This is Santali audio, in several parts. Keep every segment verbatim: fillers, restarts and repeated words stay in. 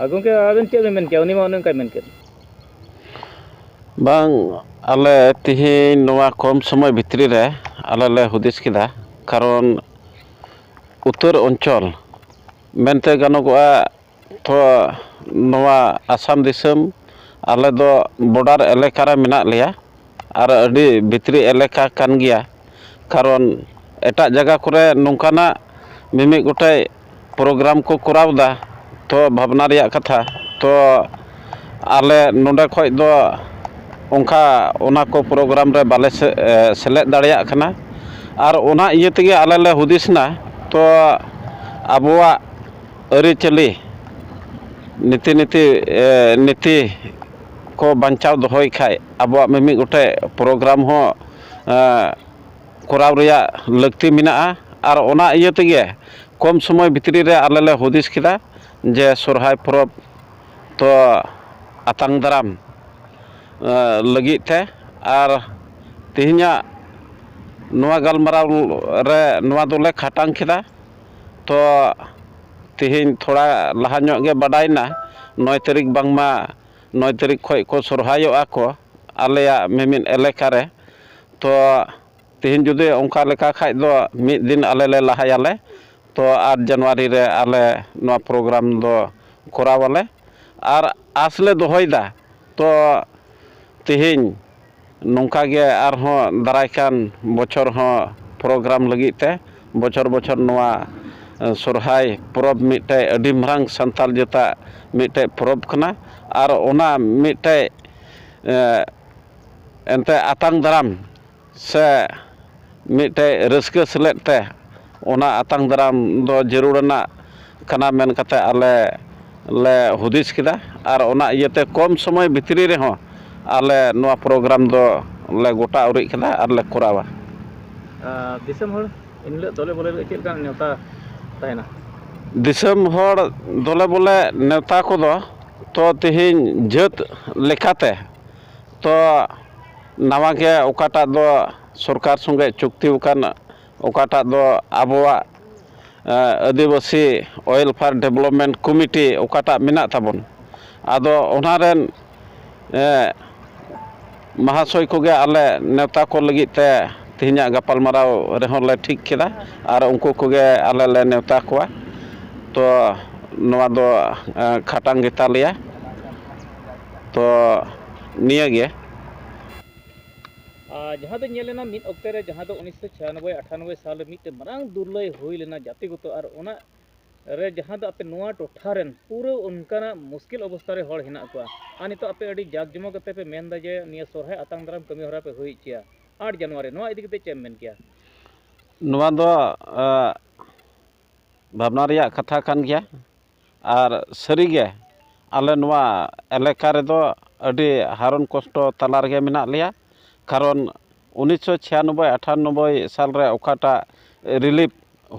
ᱟᱨ ᱜᱚᱢᱠᱮ, ᱟᱵᱮᱱ ᱪᱮᱫ ᱵᱮᱱ ᱢᱮᱱ ᱠᱮᱭᱟ? ᱩᱱᱤ ᱢᱟ ᱚᱱᱮ ᱚᱱᱠᱟᱭ ᱢᱮᱱ ᱠᱮᱫ᱾ ᱵᱟᱝ, ᱟᱞᱮ ᱛᱮᱦᱮᱧ ᱱᱚᱣᱟ ᱠᱚᱢ ᱥᱚᱢᱚᱭ ᱵᱷᱤᱛᱨᱤ ᱨᱮ ᱟᱞᱮ ᱞᱮ ᱦᱩᱫᱤᱥ ᱠᱮᱫᱟ, ᱠᱟᱨᱚᱱ ᱩᱛᱛᱚᱨ ᱚᱧᱪᱚᱞ ᱢᱮᱱᱛᱮ ᱜᱟᱱᱚᱜᱚᱜᱼᱟ, ᱛᱚ ᱱᱚᱣᱟ ᱟᱥᱟᱢ ᱫᱤᱥᱚᱢ ᱟᱞᱮ ᱫᱚ border ᱮᱞᱟᱠᱟ ᱨᱮ ᱢᱮᱱᱟᱜ ᱞᱮᱭᱟ ᱟᱨ ᱟᱹᱰᱤ ᱵᱷᱤᱛᱨᱤ ᱮᱞᱟᱠᱟ ᱠᱟᱱ ᱜᱮᱭᱟ᱾ ᱠᱟᱨᱚᱱ ᱮᱴᱟᱜ ᱡᱟᱭᱜᱟ ᱠᱚᱨᱮ ᱱᱚᱝᱠᱟᱱᱟᱜ ᱢᱤᱢᱤᱫ ᱜᱚᱴᱮᱡ program ᱠᱚ ᱠᱚᱨᱟᱣ ᱮᱫᱟ, ᱛᱚ ᱵᱷᱟᱵᱽᱱᱟ ᱨᱮᱭᱟᱜ ᱠᱟᱛᱷᱟ, ᱛᱚ ᱟᱞᱮ ᱱᱚᱰᱮ ᱠᱷᱚᱡ ᱫᱚ ᱚᱱᱠᱟ ᱚᱱᱟ ᱠᱚ program ᱨᱮ ᱵᱟᱞᱮ ᱥᱮ-, ᱮ, ᱥᱮᱞᱮᱫ ᱫᱟᱲᱮᱭᱟᱜ ᱠᱟᱱᱟ᱾ ᱟᱨ ᱚᱱᱟ ᱤᱭᱟᱹ ᱛᱮᱜᱮ ᱟᱞᱮ ᱞᱮ ᱦᱩᱫᱤᱥ ᱮᱱᱟ, ᱛᱚ ᱟᱵᱚᱣᱟᱜ ᱟᱹᱨᱤᱪᱟᱹᱞᱤ, ᱱᱤᱛᱤ ᱱᱤᱛᱤ, ᱮ, ᱱᱤᱛᱤ ᱠᱚ ᱵᱟᱧᱪᱟᱣ ᱫᱚᱦᱚᱭ ᱠᱷᱟᱡ ᱟᱵᱚᱣᱟᱜ ᱢᱤᱢᱤᱫ ᱜᱚᱴᱮᱡ program ᱦᱚᱸ, ᱮ, ᱠᱚᱨᱟᱣ ᱨᱮᱭᱟᱜ ᱞᱟᱹᱠᱛᱤ ᱢᱮᱱᱟᱜᱼᱟ᱾ ᱟᱨ ᱚᱱᱟ ᱤᱭᱟᱹ ᱛᱮᱜᱮ ᱠᱚᱢ ᱥᱚᱢᱚᱭ ᱵᱷᱤᱛᱨᱤ ᱨᱮ ᱟᱞᱮ ᱞᱮ ᱦᱩᱫᱤᱥ ᱠᱮᱫᱟ ᱡᱮ ᱥᱚᱨᱦᱟᱭ ᱯᱚᱨᱚᱵᱽ ᱛᱚ ᱟᱛᱟᱝ ᱫᱟᱨᱟᱢ, ᱮ, ᱞᱟᱹᱜᱤᱫ ᱛᱮ᱾ ᱟᱨ ᱛᱮᱦᱮᱧᱟᱜ ᱱᱚᱣᱟ ᱜᱟᱞᱢᱟᱨᱟᱣ ᱨᱮ ᱱᱚᱣᱟ ᱫᱚᱞᱮ ᱠᱷᱟᱴᱟᱝ ᱠᱮᱫᱟ᱾ ᱛᱚ ᱛᱮᱦᱮᱧ ᱛᱷᱚᱲᱟ ᱞᱟᱦᱟ ᱧᱚᱜ ᱜᱮ ᱵᱟᱰᱟᱭᱱᱟ, ᱱᱚᱭ ᱛᱟᱹᱨᱤᱠᱷ ᱵᱟᱝᱢᱟ ᱱᱚᱭ ᱛᱟᱹᱨᱤᱠᱷ ᱠᱷᱚᱡ ᱠᱚ ᱥᱚᱨᱦᱟᱭᱚᱜᱼᱟ ᱠᱚ ᱟᱞᱮᱭᱟᱜ ᱢᱤᱢᱤᱫ ᱮᱞᱟᱠᱟ ᱨᱮ᱾ ᱛᱚ ᱛᱮᱦᱮᱧ ᱡᱩᱫᱤ ᱚᱱᱠᱟ ᱞᱮᱠᱟ ᱠᱷᱟᱡ ᱫᱚ ᱢᱤᱫ ᱫᱤᱱ ᱟᱞᱮ ᱞᱮ ᱞᱟᱦᱟᱭᱟᱞᱮ, ᱛᱚ ᱟᱴ ᱡᱟᱱᱩᱣᱟᱨᱤ ᱨᱮ ᱟᱞᱮ ᱱᱚᱣᱟ program ᱫᱚ ᱠᱚᱨᱟᱣᱟᱞᱮ᱾ ᱟᱨ ᱟᱥ ᱞᱮ ᱫᱚᱦᱚᱭᱮᱫᱟ, ᱛᱚ ᱛᱮᱦᱮᱧ ᱱᱚᱝᱠᱟ ᱜᱮ ᱟᱨᱦᱚᱸ ᱫᱟᱨᱟᱭ ᱠᱟᱱ ᱵᱚᱪᱷᱚᱨ ᱦᱚᱸ program ᱞᱟᱹᱜᱤᱫ ᱛᱮ, ᱵᱚᱪᱷᱚᱨ ᱵᱚᱪᱷᱚᱨ ᱱᱚᱣᱟ, ᱮ, ᱥᱚᱨᱦᱟᱭ ᱯᱚᱨᱚᱵᱽ ᱢᱤᱫᱴᱮᱡ ᱟᱹᱰᱤ ᱢᱟᱨᱟᱝ ᱥᱟᱱᱛᱟᱲ ᱡᱟᱹᱛᱟᱜ ᱢᱤᱫᱴᱮᱡ ᱯᱚᱨᱚᱵᱽ ᱠᱟᱱᱟ᱾ ᱟᱨ ᱚᱱᱟ ᱢᱤᱫᱴᱮᱡ, ᱮ, ᱮᱱᱛᱮ ᱟᱛᱟᱝ ᱫᱟᱨᱟᱢ ᱥᱮ ᱢᱤᱫᱴᱮᱡ ᱨᱟᱹᱥᱠᱟᱹ ᱥᱮᱞᱮᱫ ᱛᱮ ᱚᱱᱟ ᱟᱛᱟᱝ ᱫᱟᱨᱟᱢ ᱫᱚ ᱡᱟᱹᱨᱩᱲ ᱟᱱᱟᱜ ᱠᱟᱱᱟ ᱢᱮᱱ ᱠᱟᱛᱮ ᱟᱞᱮ ᱞᱮ ᱦᱩᱫᱤᱥ ᱠᱮᱫᱟ᱾ ᱟᱨ ᱚᱱᱟ ᱤᱭᱟᱹᱛᱮ ᱠᱚᱢ ᱥᱚᱢᱚᱭ ᱵᱷᱤᱛᱨᱤ ᱨᱮᱦᱚᱸ ᱟᱞᱮ ᱱᱚᱣᱟ program ᱫᱚ ᱞᱮ ᱜᱚᱴᱟ ᱩᱨᱤᱡ ᱠᱮᱫᱟ ᱟᱨ ᱞᱮ ᱠᱚᱨᱟᱣᱟ᱾ ᱟᱨ ᱫᱤᱥᱚᱢ ᱦᱚᱲ ᱮᱱ ᱦᱤᱞᱳᱜ ᱫᱚᱞᱮ ᱵᱚᱞᱮ ᱞᱟᱹᱜᱤᱫ ᱪᱮᱫ ᱞᱮᱠᱟ ᱱᱮᱣᱛᱟ ᱛᱟᱦᱮᱱᱟ? ᱫᱤᱥᱚᱢ ᱦᱚᱲ ᱫᱚᱞᱮ ᱵᱚᱞᱮ ᱱᱮᱣᱛᱟ ᱠᱚᱫᱚ ᱛᱚ ᱛᱮᱦᱮᱧ ᱡᱟᱹᱛ ᱞᱮᱠᱟᱛᱮ ᱛᱚ ᱱᱟᱣᱟ ᱜᱮ ᱚᱠᱟᱴᱟᱜ ᱫᱚ ᱥᱚᱨᱠᱟᱨ ᱥᱚᱸᱜᱮ ᱪᱩᱠᱛᱤ ᱟᱠᱟᱱ, ᱚᱠᱟᱴᱟᱜ ᱫᱚ ᱟᱵᱚᱣᱟᱜ ᱟᱹᱫᱤᱵᱟᱹᱥᱤ Welfare Development Committee ᱚᱠᱟᱴᱟᱜ ᱢᱮᱱᱟᱜ ᱛᱟᱵᱚᱱ, ᱟᱫᱚ ᱚᱱᱟ ᱨᱮᱱ ᱢᱟᱦᱟᱥᱚᱭ ᱠᱚᱜᱮ ᱟᱞᱮ ᱱᱮᱣᱛᱟ ᱠᱚ ᱞᱟᱹᱜᱤᱫ ᱛᱮ ᱛᱮᱦᱮᱧᱟᱜ ᱜᱟᱯᱟᱞᱢᱟᱨᱟᱣ ᱨᱮᱦᱚᱸ ᱞᱮ ᱴᱷᱤᱠ ᱠᱮᱫᱟ᱾ ᱟᱨ ᱩᱱᱠᱩ ᱠᱚᱜᱮ ᱟᱞᱮ ᱞᱮ ᱱᱮᱣᱛᱟ ᱠᱚᱣᱟ᱾ ᱛᱚ ᱱᱚᱣᱟ ᱫᱚ ᱠᱷᱟᱴᱟᱝ ᱜᱮᱛᱟ ᱞᱮᱭᱟ᱾ ᱛᱚ ᱱᱤᱭᱟᱹ ᱜᱮ᱾ ᱟᱨ ᱡᱟᱦᱟᱸ ᱫᱚ ᱧᱮᱞ ᱞᱮᱱᱟ ᱢᱤᱫ ᱚᱠᱛᱮ ᱨᱮ, ᱡᱟᱦᱟᱸ ᱫᱚ ᱩᱱᱤᱥᱥᱚ ᱪᱷᱤᱭᱟᱱᱚᱵᱵᱳᱭ ᱟᱴᱷᱟᱱᱚᱵᱵᱳᱭ ᱥᱟᱞ ᱨᱮ ᱢᱤᱫᱴᱮᱱ ᱢᱟᱨᱟᱝ ᱫᱩᱨᱞᱟᱹᱭ ᱦᱩᱭ ᱞᱮᱱᱟ ᱡᱟᱹᱛᱤ ᱜᱚᱛᱚ, ᱟᱨ ᱚᱱᱟ ᱨᱮ ᱡᱟᱦᱟᱸ ᱫᱚ ᱟᱯᱮ ᱱᱚᱣᱟ ᱴᱚᱴᱷᱟ ᱨᱮᱱ ᱯᱩᱨᱟᱹ ᱚᱱᱠᱟᱱᱟᱜ ᱢᱩᱥᱠᱤᱞ ᱚᱵᱚᱥᱛᱷᱟ ᱨᱮ ᱦᱚᱲ ᱦᱮᱱᱟᱜ ᱠᱚᱣᱟ, ᱟᱨ ᱱᱤᱛᱚᱜ ᱟᱯᱮ ᱟᱹᱰᱤ ᱡᱟᱠ ᱡᱚᱢᱚᱠ ᱠᱟᱛᱮ ᱯᱮ ᱢᱮᱱᱫᱟ ᱡᱮ ᱱᱤᱭᱟᱹ ᱥᱚᱨᱦᱟᱭ ᱟᱛᱟᱝ ᱫᱟᱨᱟᱢ ᱠᱟᱹᱢᱤ ᱦᱚᱨᱟ ᱯᱮ ᱦᱩᱭ ᱦᱚᱪᱚᱭᱟ ᱟᱴ ᱡᱟᱱᱩᱣᱟᱨᱤ, ᱱᱚᱣᱟ ᱤᱫᱤ ᱠᱟᱛᱮ ᱪᱮᱫ ᱮᱢ ᱢᱮᱱ ᱠᱮᱭᱟ? ᱱᱚᱣᱟ ᱫᱚ ᱵᱷᱟᱵᱽᱱᱟ ᱨᱮᱭᱟᱜ ᱠᱟᱛᱷᱟ ᱠᱟᱱ ᱜᱮᱭᱟ᱾ ᱟᱨ ᱥᱟᱹᱨᱤᱜᱮ ᱟᱞᱮ ᱱᱚᱣᱟ ᱮᱞᱟᱠᱟ ᱨᱮᱫᱚ ᱟᱹᱰᱤ ᱦᱟᱨᱚᱱ ᱠᱚᱥᱴᱚ ᱛᱟᱞᱟ ᱨᱮᱜᱮ ᱢᱮᱱᱟᱜ ᱞᱮᱭᱟ᱾ ᱠᱟᱨᱚᱱ ᱩᱱᱤᱥᱥᱚ ᱪᱷᱤᱭᱟᱱᱚᱵᱵᱳᱭ ᱟᱴᱷᱟᱱᱚᱵᱵᱳᱭ ᱥᱟᱞ ᱨᱮ ᱚᱠᱟᱴᱟᱜ relief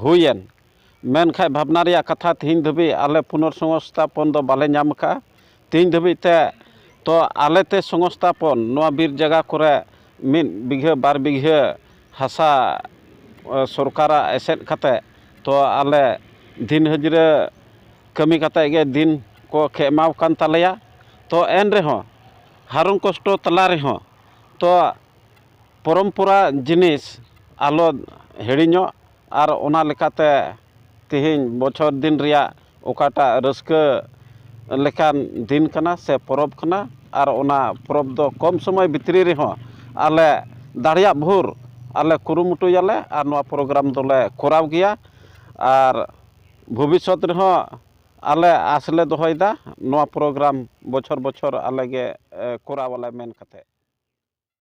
ᱦᱩᱭᱮᱱ, ᱢᱮᱱᱠᱷᱟᱱ ᱵᱷᱟᱵᱽᱱᱟ ᱨᱮᱭᱟᱜ ᱠᱟᱛᱷᱟ, ᱛᱮᱦᱮᱧ ᱫᱷᱟᱹᱵᱤᱡ ᱟᱞᱮ ᱯᱩᱱᱚᱨ ᱥᱚᱝᱥᱛᱷᱟᱯᱚᱱ ᱫᱚ ᱵᱟᱞᱮ ᱧᱟᱢ ᱟᱠᱟᱫᱼᱟ᱾ ᱛᱮᱦᱮᱧ ᱫᱷᱟᱹᱵᱤᱡ ᱛᱮ ᱛᱚ ᱟᱞᱮᱛᱮ ᱥᱚᱝᱥᱛᱷᱟᱯᱚᱱ ᱱᱚᱣᱟ ᱵᱤᱨ ᱡᱟᱭᱜᱟ ᱠᱚᱨᱮ ᱢᱤᱫ ᱵᱤᱜᱷᱟᱹ ᱵᱟᱨ ᱵᱤᱜᱷᱟᱹ ᱦᱟᱥᱟ ᱥᱚᱨᱠᱟᱨᱟᱜ ᱮᱥᱮᱫ ᱠᱟᱛᱮ, ᱛᱚ ᱟᱞᱮ ᱫᱤᱱ ᱦᱟᱹᱡᱨᱟᱹ ᱠᱟᱹᱢᱤ ᱠᱟᱛᱮ ᱜᱮ ᱫᱤᱱ ᱠᱚ ᱠᱷᱮᱢᱟᱣ ᱠᱟᱱ ᱛᱟᱞᱮᱭᱟ᱾ ᱛᱚ ᱮᱱ ᱨᱮᱦᱚᱸ ᱦᱟᱨᱚᱱ ᱠᱚᱥᱴᱚ ᱛᱟᱞᱟ ᱨᱮᱦᱚᱸ ᱛᱚ ᱯᱚᱨᱚᱢᱯᱚᱨᱟ ᱡᱤᱱᱤᱥ ᱟᱞᱚ ᱦᱤᱲᱤᱧᱚᱜ, ᱟᱨ ᱚᱱᱟ ᱞᱮᱠᱟᱛᱮ ᱛᱮᱦᱮᱧ ᱵᱚᱪᱷᱚᱨ ᱫᱤᱱ ᱨᱮᱭᱟᱜ ᱚᱠᱟᱴᱟᱜ ᱨᱟᱹᱥᱠᱟᱹ ᱞᱮᱠᱟᱱ ᱫᱤᱱ ᱠᱟᱱᱟ ᱥᱮ ᱯᱚᱨᱚᱵᱽ ᱠᱟᱱᱟ, ᱟᱨ ᱚᱱᱟ ᱯᱚᱨᱚᱵᱽ ᱫᱚ ᱠᱚᱢ ᱥᱚᱢᱚᱭ ᱵᱷᱤᱛᱨᱤ ᱨᱮᱦᱚᱸ ᱟᱞᱮ ᱫᱟᱲᱮᱭᱟᱜ ᱵᱷᱳᱨ ᱟᱞᱮ ᱠᱩᱨᱩᱢᱩᱴᱩᱭᱟᱞᱮ ᱟᱨ ᱱᱚᱣᱟ program ᱫᱚᱞᱮ ᱠᱚᱨᱟᱣ ᱜᱮᱭᱟ᱾ ᱟᱨ ᱵᱷᱚᱵᱤᱥᱥᱚᱛ ᱨᱮᱦᱚᱸ ᱟᱞᱮ ᱟᱥ ᱞᱮ ᱫᱚᱦᱚᱭᱮᱫᱟ ᱱᱚᱣᱟ program ᱵᱚᱪᱷᱚᱨ ᱵᱚᱪᱷᱚᱨ ᱟᱞᱮ ᱜᱮ, ᱮ, ᱠᱚᱨᱟᱣ ᱟᱞᱮ ᱢᱮᱱ ᱠᱟᱛᱮ᱾